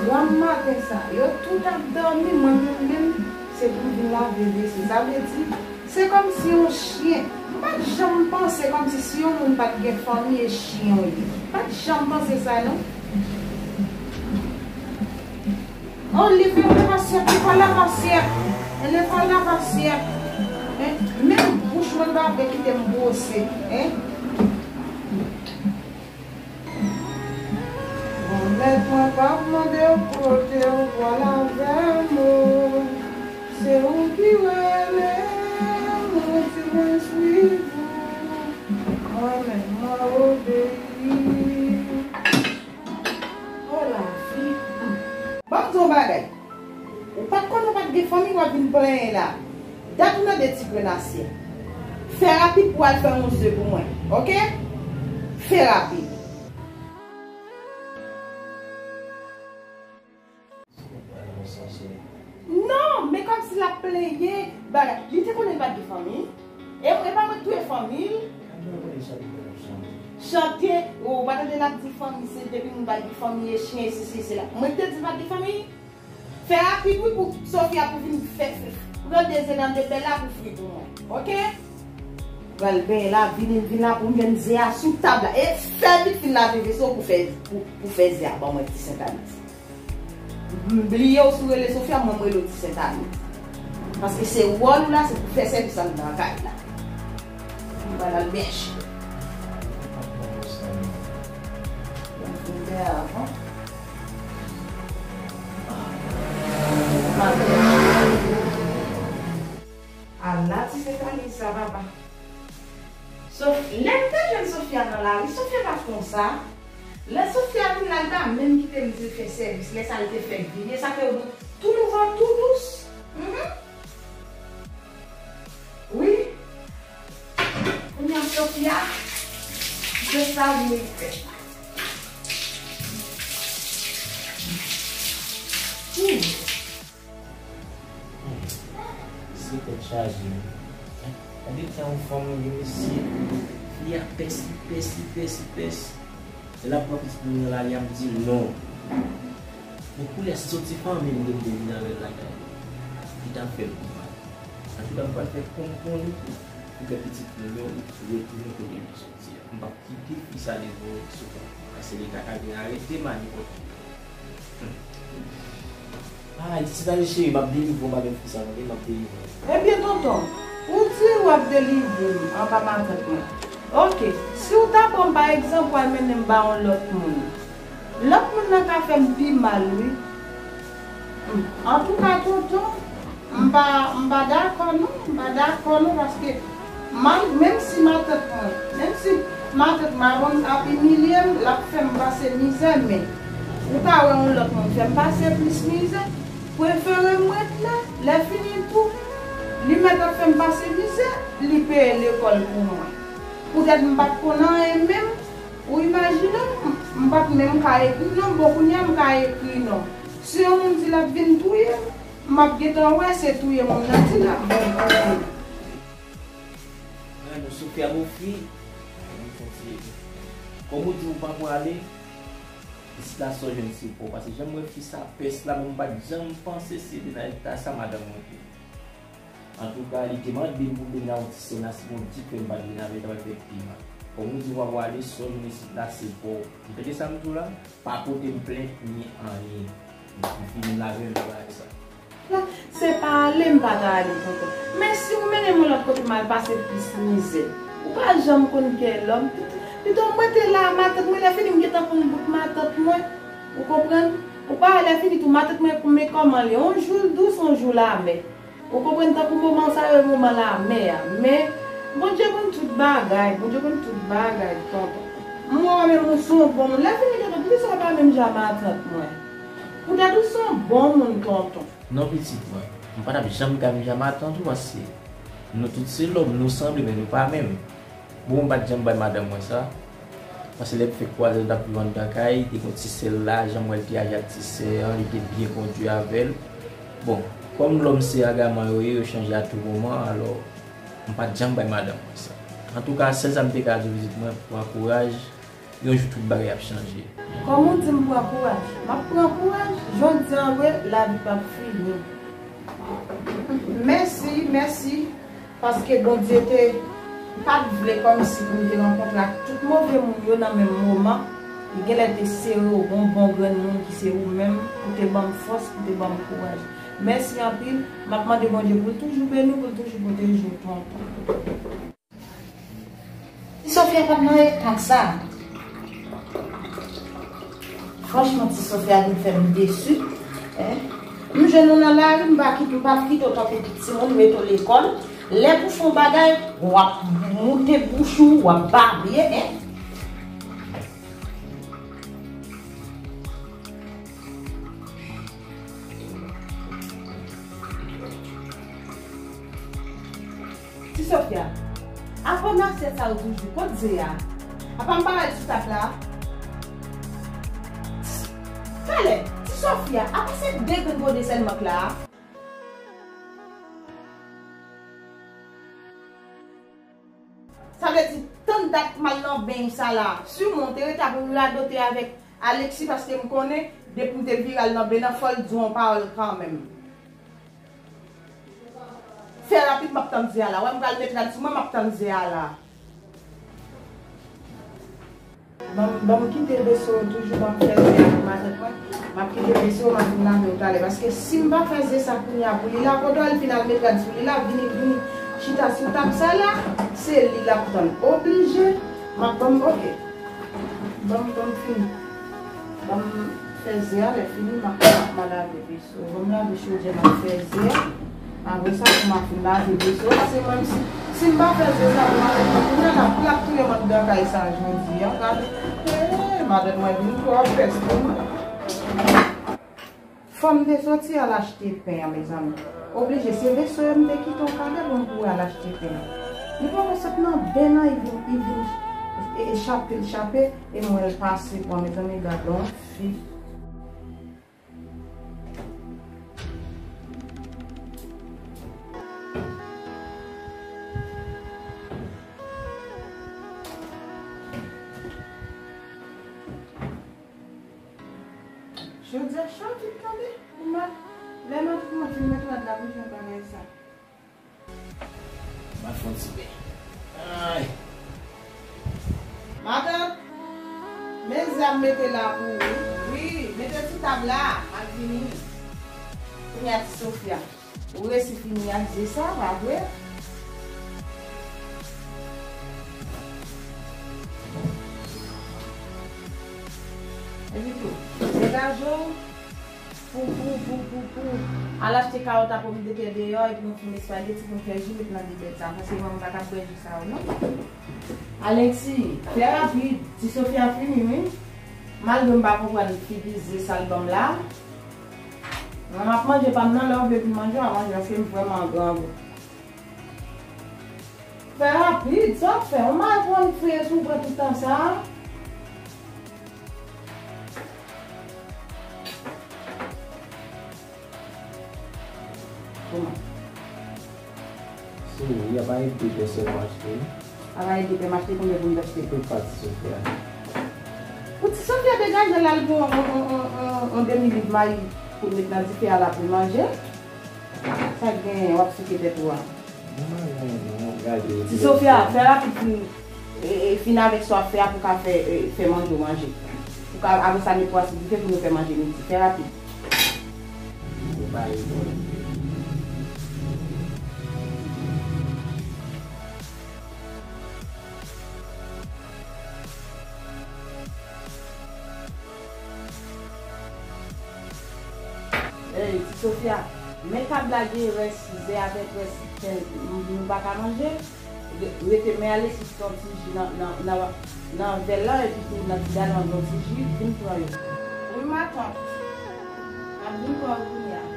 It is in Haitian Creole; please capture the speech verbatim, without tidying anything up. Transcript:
Granm maten sa, yo tout ap dòmi, mwen menm menm, se pou m vin lave vesye. Sa vle di, se kòmsi yon chen. M pa t janm panse kòmsi si yon moun pa t gen fanmi, e chen w ye. M pa t janm panse sa, non. On li vin lave asyèt, li pa lave asyèt. E li pa lave asyèt. Hein? Menm bouch mwen pa vle kite m bwose. Hein? Bon, mèt mwen p ap mande w kote w pral avè m, o. Se ou ki rele m, ou di mwen swiv ou. Mwen menm, mwen obeyi. O lavi. Ban m di w yon bagay. Ou pa t konnen w pa t gen fanmi, w ap vin plenyen la. Dat ou nan de ti grenn asyèt. Fè rapid pou w al fè yon ze pou mwen, oke? Fè rapid. Non, men kòmsi l ap plenyen bagay. Li te konnen l pa t gen fanmi. E, e pa mwen k touye fanmi l. Chante, ou pa tande l ap di fanmi, se depi moun pa t gen fanmi, e chen, e sesi, e sela. Mwen k te di l pa t gen fanmi. Fè rapid wi pou Sofia pou vin fè, fè, pran de ze nan de bèl la pou fri pou mwen. Oke? Pral benyen la, vini, vin la pou m jwenn ze a sou tab la. E fè vit fin lave veso pou fè, pou, pou fè ze a ban mwen ti sentaniz. M bliye w sou rele Sofia, mwen m rele w ti sentaniz. Paske se wòl ou la, se pou fè sèvis anndan kay la. M pral al bèche. Bon, fin fè avan. Ala ti sentaniz sa, papa. Sof-, lè m te jwenn Sofia nan lari, Sofia pa t konsa. Lè Sofia vin la, li pa menm kite m di l fè sèvis. Lè sa, l te fèk vini. Sa fè yo tou nouvo, tou dous. Mhm. Wi. Kounye a Sofia, se sa li fè. Hmm. Se tèt chaje, wi. Gade jan yon fanm gen mesye, fi a pès, li pès, li pès, li pès. Lè l ap pran pitit moun nan lari a, m di l non. Men koulè soti fanmi m gen pou vin avè l lakay li, li t ap fè l pi mal. Antouka, m pral fè kòm pon li pou fè pitit moun yo retounen kote yo te soti a. M p ap kite fi sa devore sou kont mwen. Paske leta ka vin arete m a nenpòt moman. Ay, ti sentaniz cheri, m ap delivre w, m pa gen fi sa non, m ap delivre w. Ebyen, tonton, ou di w ap delivre m anba matant mwen. Oke, si w ta pran m pa egzanp, w al mennen m ba yon lòt moun. Lòt moun nan ka fè m pi mal, wi. Hmm. Antouka, tonton, m pa, m pa dakò non, m pa dakò non, paske mal, menm si matant mwen, menm si matant mwen ap, ap imilye m, l ap fè m pase mizè, men ou ka wè yon lòt moun fè m pase plis mizè, prefere m ret la, lè fini tou, li mèt ap fè m pase mizè, li peye lekòl pou mwen. Poutèt m pa t konn anyen menm, ou imajine w, m, m pa t menm ka ekri non, bon, kounye a m ka ekri non. Si yon moun di l ap vin touye m, m ap gentan wè se touye moun nan di l ap vin touye m. Mwen, nou Sofia Bofi, mwen fè ti, kòm ou di ou pa prale, pitit la sa w jwenn se pa w, paske jan m wè fi sa pès la, mwen m pa t janm panse se de nan eta sa madanm mwen te ye. Antouka, li te mande m pou m vin nan yon ti sèn la, si Bondye fè m pa t vin avè l, ta pral fè pi mal. Kòm ou di w pa prale, sa w jwenn isit la se pa w. Ou tande sa m di w la? Pa pote m plent ni anyen. M fini m lave m bagay sa. La, se pa ale m pa ta ale, tonton. Men si w mennen m yon lòt kote m al pase plis mizè, ou pa janm konn kè lòm. Pito m rete la, matant mwen, lè fini m gentan konn bout matant mwen. Ou konprann? Ou pa wè lè fini tou, matant mwen, men kòman l ye. On jou l dous, on jou l amè. Ou konprann, tankou moman sa yo, moman lamè a. Men, Bondye konn tout bagay, Bondye konn tout bagay, tonton. Mwen menm, ou se yon bon moun. Lè fini, tonton, poukisa w pa menm jan matant mwen? Poutèt ou se yon bon moun, tonton. Non, pitit mwen. M pa t ap janm ka menm jan matant ou, paske nou tout se lòm, nou sanble, men nou pa menm. Bon, m pa t janm bay madanm mwen sa. Paske lè m fèk kwaze l, l t ap viv anndan kay, te gen yon ti sè l la, jan m wè l te aji ak ti sè an, li te byen kondui avè l. Bon, kòm lòm se agaman yo ye, yo chanje a tou moman, alò, m pa t janm bay madanm mwen sa. Antouka, sèl sa m te ka di w, pitit mwen, pran kouraj, Yon jou tout bagay ap chanje. Kòm ou di m pran kouraj, m ap pran kouraj. Jodi a vre, lavi p ap fini. Mèsi, mèsi. Paske Bondye te pa t vle kòmsi pou m te rankontre ak tout move moun yo nan menm moman. Li genlè te sere w gon bon grenn moun ki se ou menm pou te ban m fòs, pou te ban m kouraj. Mèsi anpil. M ap mande Bondye pou l toujou beni w, pou l toujou pwoteje w tonton. Ti Sofia pa t nan eta sa. Franchman, ti Sofia vin fè m desi. Hein? M jwenn ou nan lari, m pa kite, m pa kite w tankou tout timoun, mete w lekòl. Lè pou fè yon bagay, w ap moute bouch ou, w ap babye, hein? Ti Sofia, avan n asyèt sa yo toujou, kot ze a? Apa m pa wè l sou tab la? Talè, Ti Sofia, apa se de grenn gode sèlman k la a? Sa vle di, tann dat m al nan beny sa la. Siman, w te rete ap radote avèk Alexis, paske m konnen, depi m te vire al nan beny nan, fò l di w yon pawòl kanmenm. Fè rapid, m ap tann ze a la. Wè m pral met rad sou mwen, m ap tann ze a la. Ban m, ban m kite veso toujou, ban m fè ze a pou matant mwen. M ap kite veso, m ap vin lave yo talè. Paske si m pa fè ze sa kounye a pou li la, pandan l fin al met rad sou li la, vini, vini chita sou tab sa la, se li l ap tann. Oblije, m ap ban m, oke. Ban m, ban m fini. Ban m fè ze a, lè fini, m ap, m ap, m ap lave veso. So, ban m lave chodyè m ap fè ze a. Apre sa, pou m ap fin lave veso, paske mwen, si, si m pa fè ze sa pou matant mwen, kounye a l ap, l ap touye m anndan kay sa jodi a. Gade, ee, matant mwen vin twò pès pou mwen. Fò m te soti al achte pen an, mezanmi. Oblije, se veso yo m te kite yon kadè pou m kouri al achte pen an. Li poko sot nan beny nan, li vin, li vin, e, e, chape, l chape, e m wè l pase pran, mezanmi, gade yon fi. Jodi a, chak jou tande, pou m al, lè m ap fin met rad la pou jan bagay sa. M al fè yon ti beny. Ay. Matant, men ze a m mete la pou ou. Wi, mete sou tab la, m ap vini. Kounye a, ti Sofia, ou resi fini ak ze sa, pa vre? Epi tou, degaje w. Pou, pou, pou, pou, pou al achte kawòt ak pòmdetè deyò, epi yon fil espageti pou m fè ji met nan dibèt sa, paske mwen m pa ka bwè ji sa yo, non. Alexis, fè rapid, ti Sofia fini, wi. Malgre m pa konprann figi ze sa l ban m la. Mwen m ap manje pa m nan, lè w vle vin manje, w a manje, paske m vrèman an grangou. Fè rapid, sa w ap fè? Yon mari pou ann fouye sou w pran tout tan sa a? Kòman? Sou, y ap arete pèsòn m achte. Ap arete pè m achte, konbyen pou m t achte? Tout pati Sofia. Pou ti Sofia degaje l al pran yon, yon, yon, yon, yon demi liv mayi pou l met nan dife a la pou l manje. Sa k genyen, w ap souke tèt ou a? Mwen pa gen non, gade. Ti Sofia, fè rapid fin, e, e, fin avèk sa w ap fè a pou w ka fè, e, fè manje w manje. Pou ka, apre sa, met pwa sou dife pou nou fè manje midi. Fè rapid. Ou pa repon. Ey, ti Sofia, men tab la gen rès ze avèk rès pen nou pa ka manje. Re-, rete men ale sis yon ti ji nan, nan, nan, nan vè la, epi tou nan ti dal nan yon ti ji, vin pran yo. Wi, matant. M ap vin pran yo kounye a.